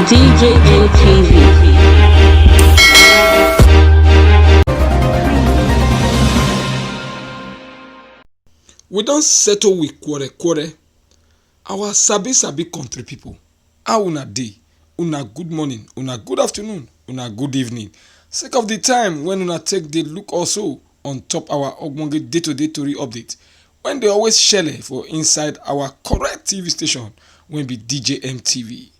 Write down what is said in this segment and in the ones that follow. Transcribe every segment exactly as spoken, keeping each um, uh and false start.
D J M T V. We don settle with quarrel quarrel. Our sabi sabi country people, how una dey? Una good morning, una good afternoon, una good evening. Sake of the time when una take dey look also on top our ogbonge day to day tori update, when dey always shele for inside our correct T V station wey be D J M T V.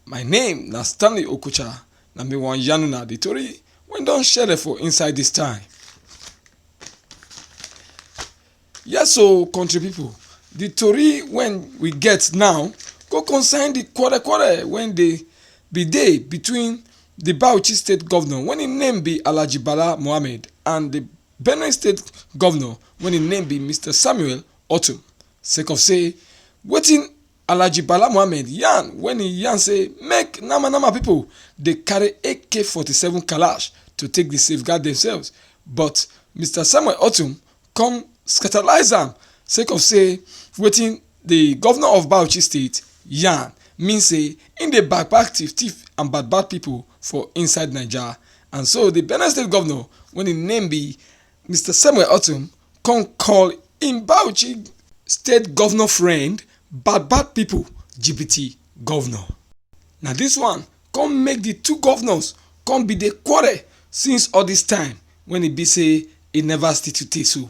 My name na Stanley Okocha, na me wan yarn una the tori wey don shele for inside this time. Yes, so country people, the tori when we get now go concern the quarrel quarrel when dey be dey between the Bauchi state governor when him name be Alhaji Bala Mohammed and the Benue state governor when him name be Mister Samuel Otum. Sake of say wetin Alhaji Bala Mohammed yarn when he yarn say make nama nama people dey carry A K forty-seven kalash to take dey safeguard themselves, but Mister Samuel Otum come scandalize am sake of say wetin the governor of Bauchi state yarn mean say im dey back back thief thief and bad bad people for inside Naija. And so the Benue state governor when him name be Mister Samuel Otum come call im Bauchi state governor friend bad bad people G B T governor. Na this one come make the two governors come be dey quarrel since all this time when e be say e never still too tey so.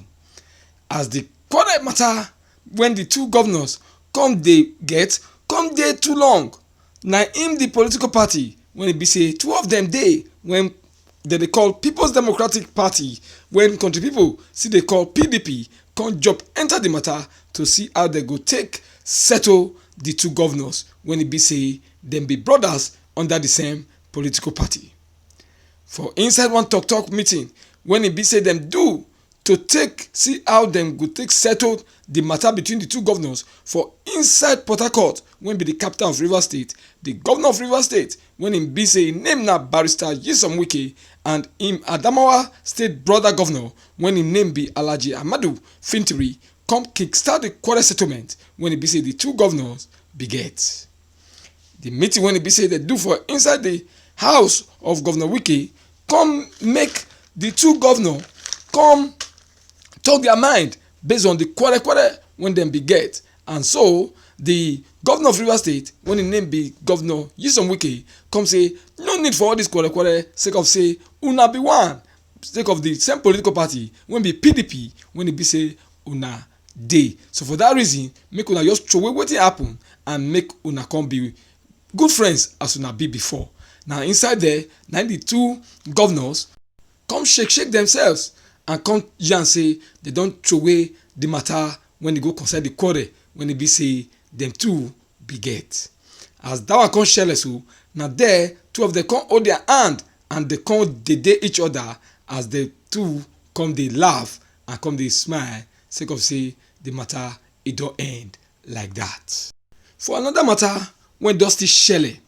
As the quarrel matter when the two governors come dey get come dey too long, na im the political party when e be say two of them dey when dem dey call People's Democratic Party, when country people still dey call P D P, come jump enter the matter to see how dem go take settle the two governors when e be say dem be brothers under the same political party. For inside one talk talk meeting when e be say dem do to take see how dem go take settle the matter between the two governors for inside Port Harcourt, wey be the capital of Rivers State, the governor of Rivers State, when him be say him name na Barrister Nyesom Wike, and him Adamawa State brother governor, when him name be Alhaji Ahmadu Fintiri, come kickstart the quarrel settlement when e be say the two governors be get. The meeting when e be say they do for inside the house of Governor Wike come make the two governor come talk their mind based on the quarrel quarrel when dem be get. And so the governor of Rivers State, when him name be Governor Nyesom Wike, come say no need for all this quarrel quarrel sake of say una be one, sake of the same political party wey be P D P, when e be say una dey. So for that reason, make una just throway wetin happen and make una come be good friends as una be before. Na inside there, na the two governors come shake shake themselves and come yarn say they don throway the matter when e go concern the quarrel when e be say dem two be get. As that one come shele so, na there two of them come hold their hand and they come dey dey each other as the two come dey laugh and come dey smile sake of say the matter e don end like that. For another matter wey don still shele,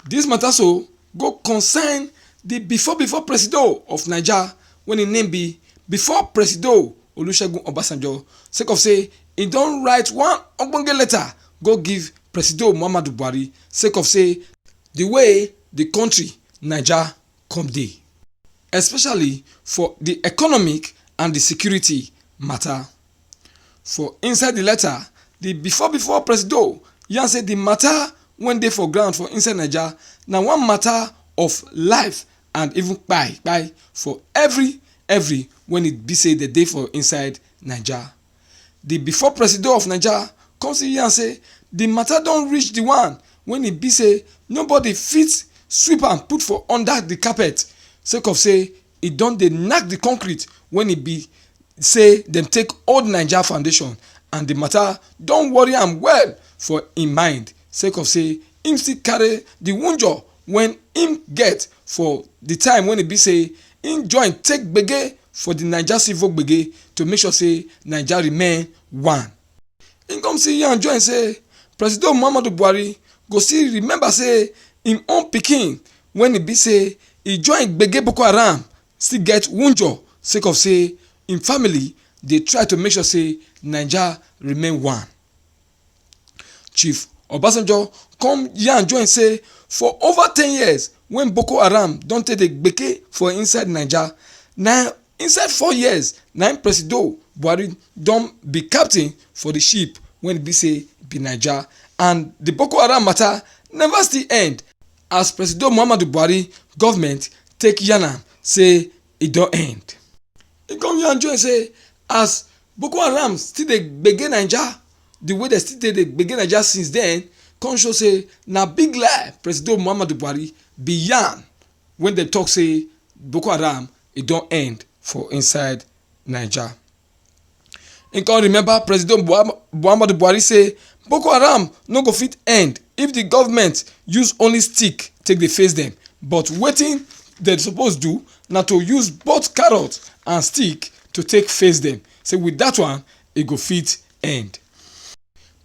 this matter so go concern the before before presido of Naija when him name be before presido Olusegun Obasanjo, sake of say he don write one ogbonge letter go give presido Muhammadu Buhari sake of say the way the country Naija come dey, especially for the economic and the security matter. For inside the letter, the before before presido yarn say the matter wey dey for ground for inside Naija na one matter of life and even kpai kpai for every every when e be say they dey for inside Naija. The before presido of Naija come see yarn say the matter don reach the one when e be say nobody fit sweep am put for under the carpet sake of say e don dey knack the concrete when e be say dem take old Naija foundation, and the matter don worry am well for im mind sake of say im still carry the wunjo when im get for the time when e be say im join take gbege for the Naija civil gbege to make sure say Naija remain one. Im come see yarn join say Presido Muhammadu Buhari go still remember say im own pikin when e be say e join gbege Boko Haram still get wunjo sake of say im family dey try to make sure say Naija remain one. Chief Obasanjo come yarn join say For over ten years, when Boko Haram don take dey gbeke for inside Naija, na inside four years, na im Presido Buhari don be captain for the ship when e be say be Naija, and the Boko Haram matter never still end, as Presido Muhammadu Buhari government take yarn am say e don end. E come yarn join say as Boko Haram still dey gbege Naija, the way dem still dey dey gbege Naija since then, come show say na big lie Presido Muhammadu Buhari be yarn when dem talk say Boko Haram e don end for inside Naija. Im come remember Presido Buham-, Muhammadu Buhari say Boko Haram no go fit end if the government use only stick take dey face them, but wetin dem suppose do na to use both carrot and stick to take face them. Say with that one, e go fit end.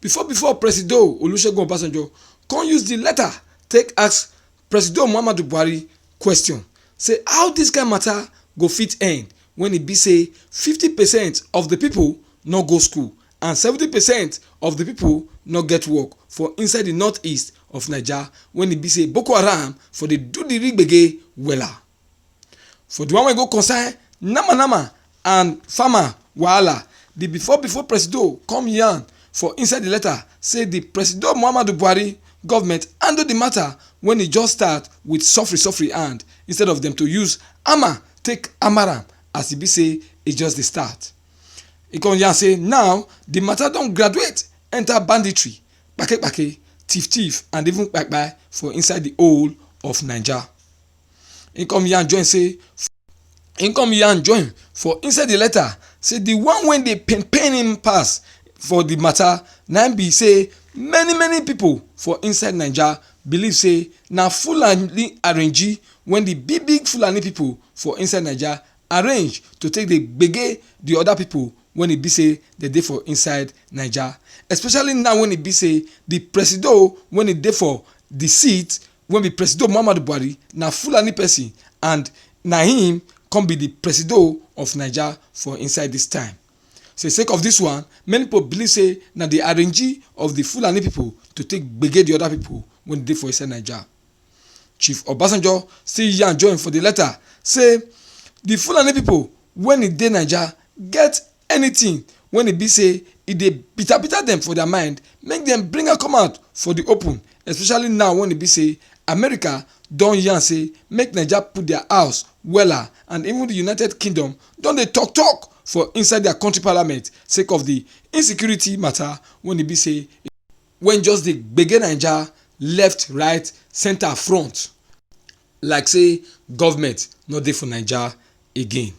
Before before Presido Olusegun Obasanjo come use the letter take ask Presido Muhammadu Buhari question, say how this kind matter go fit end when e be say fifty percent of the people no go school and seventy percent of the people no get work for inside the northeast of Naija, when e be say Boko Haram for dey do the rigbege wella. For the one wey go concern nama nama and farmer wahala, the before before Presido come yarn for inside the letter say the Presido Muhammadu Buhari government handle the matter when e just start with sofri sofri hand, instead of them to use hammer take hammer am as e be say e just dey start. E come yarn say now the matter don graduate enter banditry, kpake kpake, thief thief, and even kpai kpai for inside the whole of Naija. Im come yarn join say im come yarn join for inside the letter say the one wey dey pain pain him pass for the matter na im be say many many people for inside Naija believe say na Fulani arrange, when the big big Fulani people for inside Naija arrange to take dey gbege the other people when e be say dem dey for inside Naija, especially now when e be say the Presido when e dey for the seat, wey be Presido Muhammadu Buhari, na Fulani person, and na him come be the Presido of Naija for inside this time. Say sake of this one, many people believe say na the arrange of the Fulani people to take gbege the other people wey dey for inside Naija. Chief Obasanjo still yarn join for the letter say the Fulani people when e dey Naija get anything when e be say e dey bitter bitter them for their mind, make them bring am come out for the open, especially now when e be say America don yarn say make Naija put their house wella, and even the United Kingdom don dey talk talk for inside their country parliament sake of the insecurity matter when e be say when just dey gbege Naija left, right, center, front, like say government no dey for Naija again.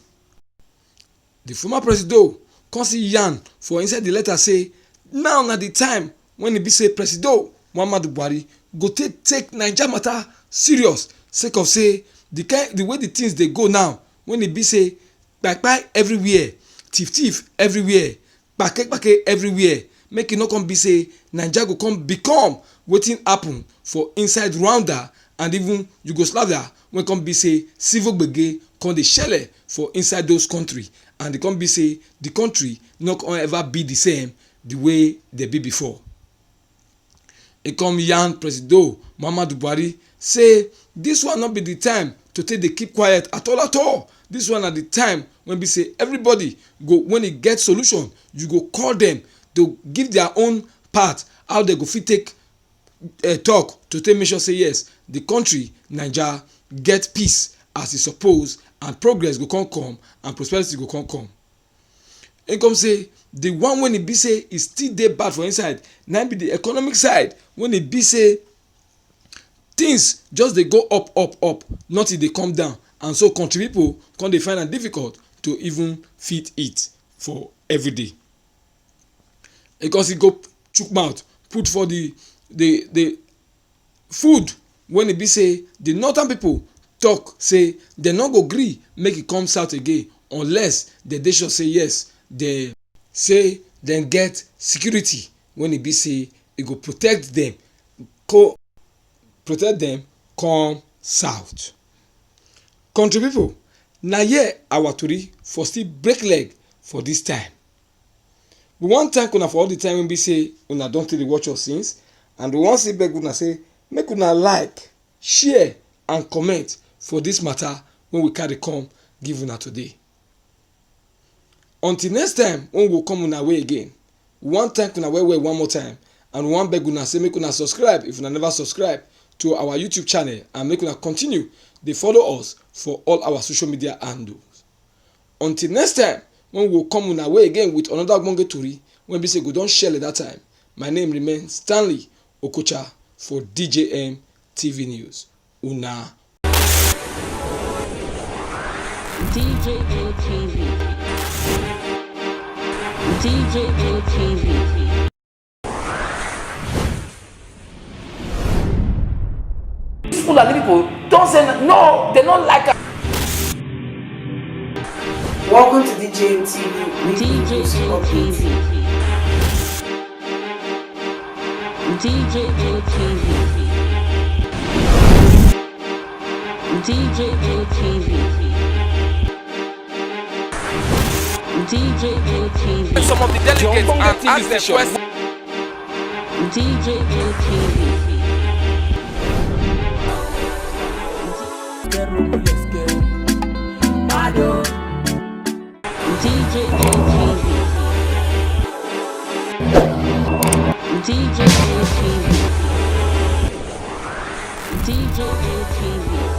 The former Presido come still yarn for inside the letter say now na the time when e be say Presido Muhammadu Buhari go take take Naija matter serious, sake of say the kind the way the things dey go now, when e be say kpai kpai everywhere, thief thief everywhere, kpake kpake everywhere, make e no come be say Naija go come become wetin happen for inside Rwanda and even Yugoslavia, wey come be say civil gbege come dey shele for inside those country, and e come be say the country no come ever be the same the way they be before. E come yarn Presido Muhammadu Buhari say this one no be the time to take dey keep quiet at all at all. This one na the time when be say everybody go, when e get solution, you go call them to give their own part, how they go fit take uh, talk to take make sure say yes, the country Naija get peace as e suppose, and progress go come come and prosperity go come come. E come say the one when e be say e still dey bad for inside, na be the economic side, when e be say things just dey go up up up, nothing dey come down, and so country people come dey find am difficult to even fit eat for every day. Because e go chook mouth put for the the the food when e be say the northern people talk say dem no go gree make e come south again unless dem dey sure say yes, dem say dem get security when e be say e go protect dem, co protect dem come south. Country people, na here our tori for still break leg for this time. We wan thank una for all the time wey be say una don take dey watch us since, and we wan still beg una say make una like, share and comment for this matter wey we carry come give una today. Until next time when we go come una way again, we wan thank una well well one more time, and we wan beg una say make una subscribe if una never subscribe to our YouTube channel, and make una continue dey follow us for all our social media handles. Until next time when we go come una way again with another ogbonge tori wey be say go don shele that time, my name remain Stanley Okocha for D J M T V News. Una. D J M T V. D J M T V. These Fulani people don't say no, they don't like us. Welcome to D J M T V weekly D J news M T V update. D J M T V. D J M T V. D J M T V. Some of the delegates and ask them questions. D J M T V. D J M T V. D J M T V. D J M T V.